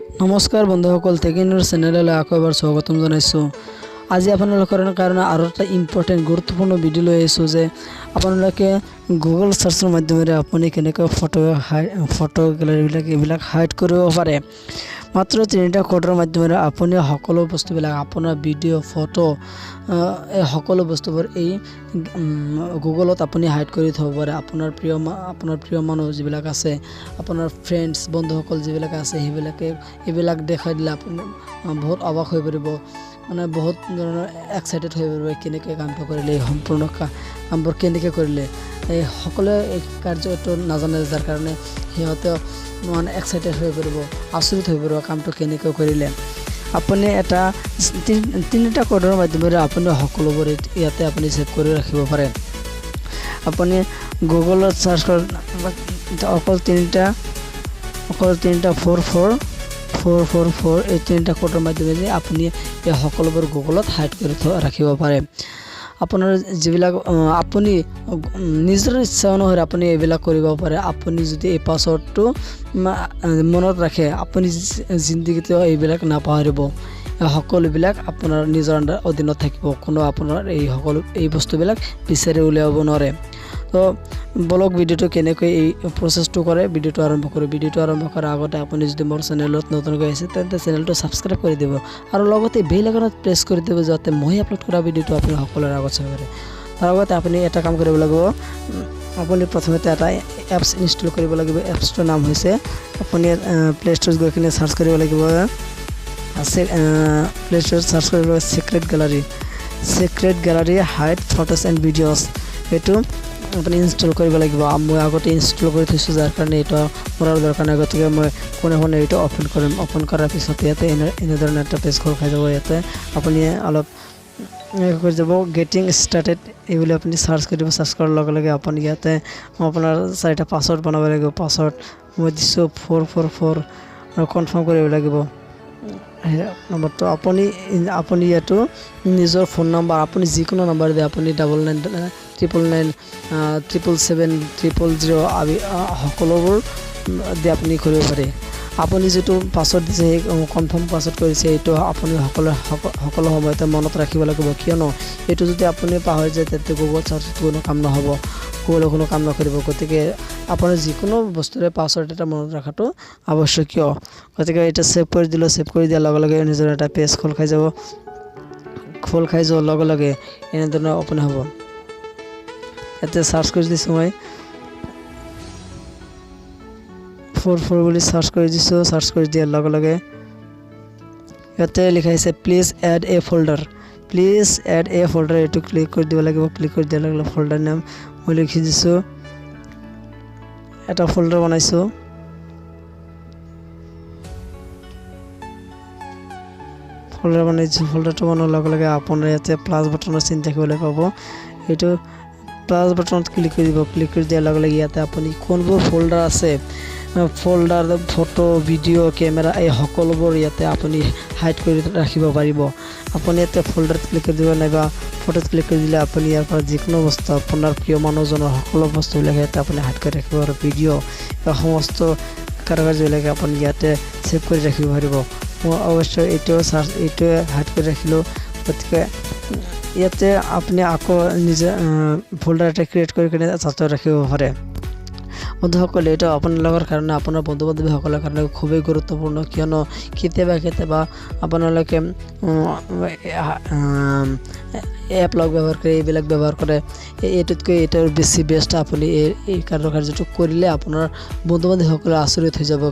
নমস্কাৰ বন্ধুসকল, টেকিনৰ চেনেললৈ আকৌ এবাৰ স্বাগতম জনাইছোঁ। আজি আপোনালোকৰ কাৰণে আৰু এটা ইম্পৰ্টেণ্ট গুৰুত্বপূৰ্ণ ভিডিঅ' লৈ আহিছোঁ যে আপোনালোকে গুগল চাৰ্চৰ মাধ্যমেৰে আপুনি কেনেকৈ ফটো গেলাৰীবিলাক এইবিলাক হাইড কৰিব পাৰে। মাত্ৰ তিনিটা কোডৰ মাধ্যমেৰে আপুনি সকলো বস্তুবিলাক, আপোনাৰ ভিডিঅ', ফটো, এই সকলো বস্তুবোৰ এই গুগলত আপুনি হাইড কৰি থ'ব পাৰে। আপোনাৰ প্ৰিয় মানুহ যিবিলাক আছে, আপোনাৰ ফ্ৰেণ্ডছ, বন্ধুসকল যিবিলাক আছে, সেইবিলাকে এইবিলাক দেখাই দিলে আপুনি বহুত অবাক হৈ পৰিব, মানে বহুত ধৰণৰ এক্সাইটেড হৈ পৰিব, কেনেকৈ কামটো কৰিলে, এই সম্পূৰ্ণ কামবোৰ কেনেকৈ কৰিলে। এই সকলোৱে এই কাৰ্যটো নাজানে, যাৰ কাৰণে সিহঁতে মানে এক্সাইটেড হৈ পৰিব, আচৰিত হৈ পৰিব, কামটো কেনেকৈ কৰিলে। আপুনি এটা তিনিটা কোডৰ মাধ্যমেৰে আপুনি সকলোবোৰ ইয়াতে আপুনি ছেভ কৰি ৰাখিব পাৰে। আপুনি গুগলত চাৰ্চ কৰি অকল তিনিটা 44444, এই তিনিটা কোডৰ মাধ্যমেৰে আপুনি এই সকলোবোৰ গুগলত হাইড কৰি ৰাখিব পাৰে। আপোনাৰ যিবিলাক আপুনি নিজৰ ইচ্ছা অনুসৰি আপুনি এইবিলাক কৰিব পাৰে। আপুনি যদি এই পাছৱৰ্ডটো মনত ৰাখে, আপুনি জিন্দগীতো এইবিলাক নাপাহৰিব। সকলোবিলাক আপোনাৰ নিজৰ আণ্ডাৰ অধীনত থাকিব, কোনো আপোনাৰ এই সকলো এই বস্তুবিলাক বিচাৰি উলিয়াব নোৱাৰে। তো বলক, ভিডিঅ'টো কেনেকৈ এই প্ৰচেছটো কৰে, ভিডিঅ'টো আৰম্ভ কৰোঁ। ভিডিঅ'টো আৰম্ভ কৰাৰ আগতে আপুনি যদি মোৰ চেনেলত নতুনকৈ আহিছে, তেন্তে চেনেলটো ছাবস্ক্ৰাইব কৰি দিব আৰু লগতে বেল আইকনত প্ৰেছ কৰি দিব, যাতে মই আপলোড কৰা ভিডিঅ'টো আপুনি সকলোৰে আগত চাব পাৰে। তাৰ আগতে আপুনি এটা কাম কৰিব লাগিব। আপুনি প্ৰথমতে এটা এপছ ইনষ্টল কৰিব লাগিব। এপছটোৰ নাম হৈছে, আপুনি প্লে ষ্ট'ৰত গৈ কিনে চাৰ্চ কৰিব লাগিব, আছে প্লে ষ্ট'ৰত চাৰ্চ কৰিব লাগিব Secret Gallery, Secret Gallery hide photos and videos। এইটো আপুনি ইনষ্টল কৰিব লাগিব। মই আগতে ইনষ্টল কৰি থৈছোঁ, যাৰ কাৰণে এইটো কৰাৰ দৰকাৰ নাই। গতিকে মই পোনে পোনে এইটো অ'পেন কৰিম। অ'পেন কৰাৰ পিছত ইয়াতে এনেধৰণে এটা পেজ খোল খাই যাব। ইয়াতে আপুনি অলপ কৰি যাব, গেটিং ষ্টাৰ্টেড এই বুলি আপুনি চাৰ্চ কৰিব। চাৰ্চ কৰাৰ লগে লগে আপুনি ইয়াতে আপোনাৰ চাৰিটা পাছৱৰ্ড বনাব লাগিব। পাছৱৰ্ড মই দিছোঁ 444 আৰু কনফাৰ্ম কৰিব লাগিব নম্বৰটো। আপুনি ইয়াতো নিজৰ ফোন নম্বৰ, আপুনি যিকোনো নম্বৰ দিয়ে, আপুনি 99, 999, 777, 000 আদি সকলোবোৰ দি আপুনি কৰিব পাৰে। আপুনি যিটো পাছৱৰ্ড দিছে, সেই কনফাৰ্ম পাছৱৰ্ড কৰিছে, এইটো আপুনি সকলো সময়তে মনত ৰাখিব লাগিব। কিয়নো এইটো যদি আপুনি পাহৰি যায়, তেন্তে গুগল চাৰ্চত কোনো কাম নহ'ব, গুগলে কোনো কাম নকৰিব। গতিকে আপুনি যিকোনো বস্তুৰে পাছৱৰ্ড এটা মনত ৰখাটো আৱশ্যকীয়। গতিকে এতিয়া ছেভ কৰি দিলোঁ। ছেভ কৰি দিয়াৰ লগে লগে নিজৰ এটা পেজ খোল খাই যাব। খোল খাই যোৱাৰ লগে লগে এনেধৰণে অ'পেন হ'ব। ইয়াতে চাৰ্চ কৰি দিছোঁ, মই 44 বুলি চাৰ্চ কৰি দিছোঁ। চাৰ্চ কৰি দিয়াৰ লগে লগে ইয়াতে লিখা হৈছে, "Please add a folder, please add a folder." এইটো ক্লিক কৰি দিব লাগিব। ক্লিক কৰি দিয়াৰ লগে লগে ফল্ডাৰ নাম মই লিখি দিছোঁ। এটা ফল্ডাৰ বনাইছোঁ। ফল্ডাৰ বনাই দিছোঁ। ফল্ডাৰটো বনোৱাৰ লগে লগে আপোনাৰ ইয়াতে প্লাছ বাটনৰ চিন দেখিবলৈ পাব। এইটো প্লাছ বাটনত ক্লিক কৰি দিব। ক্লিক কৰি দিয়াৰ লগে লগে ইয়াতে আপুনি কোনবোৰ ফল্ডাৰ আছে, ফল্ডাৰ, ফটো, ভিডিঅ', কেমেৰা, এই সকলোবোৰ ইয়াতে আপুনি হাইড কৰি ৰাখিব পাৰিব। আপুনি ইয়াতে ফল্ডাৰত ক্লিক কৰি দিব, নাইবা ফটোত ক্লিক কৰি দিলে আপুনি ইয়াৰ পৰা যিকোনো বস্তু, আপোনাৰ প্ৰিয় মানুহজনৰ সকলো বস্তুবিলাক ইয়াতে আপুনি হাইড কৰি ৰাখিব আৰু ভিডিঅ' এই সমস্ত কাৰুকাৰ্যবিলাক আপুনি ইয়াতে ছেভ কৰি ৰাখিব পাৰিব। মই অৱশ্যে এইটো চাৰ্চ এইটোৱে হাইড কৰি ৰাখিলোঁ। গতিকে ইয়াতে আপুনি আকৌ নিজে ফল্ডাৰ এটা ক্ৰিয়েট কৰি কিনে তাতে ৰাখিব পাৰে। বন্ধুসকল, এইটো আপোনালোকৰ কাৰণে, আপোনাৰ বন্ধু বান্ধৱীসকলৰ কাৰণে খুবেই গুৰুত্বপূৰ্ণ। কিয়নো কেতিয়াবা কেতিয়াবা আপোনালোকে এপ লক ব্যৱহাৰ কৰে, এইবিলাক ব্যৱহাৰ কৰে। এইটোতকৈ এইটোৰ বেছি বেষ্ট। আপুনি এই কাৰ্যটো কৰিলে আপোনাৰ বন্ধু বান্ধৱীসকলে আচৰিত হৈ যাব।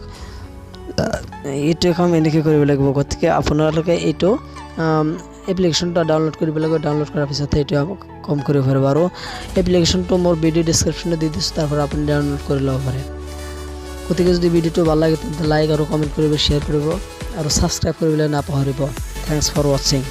এইটো কাম এনেকৈ কৰিব লাগিব। গতিকে আপোনালোকে এইটো এপ্লিকেশ্যনটো ডাউনলোড কৰিব লাগিব। ডাউনলোড কৰাৰ পিছত এইটো কাম কৰিব পাৰিব। আৰু এপ্লিকেশ্যনটো মোৰ ভিডিঅ' ডিছক্ৰিপশ্যনত দি দিছোঁ, তাৰ পৰা আপুনি ডাউনলোড কৰি ল'ব পাৰে। গতিকে যদি ভিডিঅ'টো ভাল লাগে, তেন্তে লাইক আৰু কমেণ্ট কৰিব, শ্বেয়াৰ কৰিব আৰু ছাবস্ক্ৰাইব কৰিবলৈ নাপাহৰিব। Thanks for watching.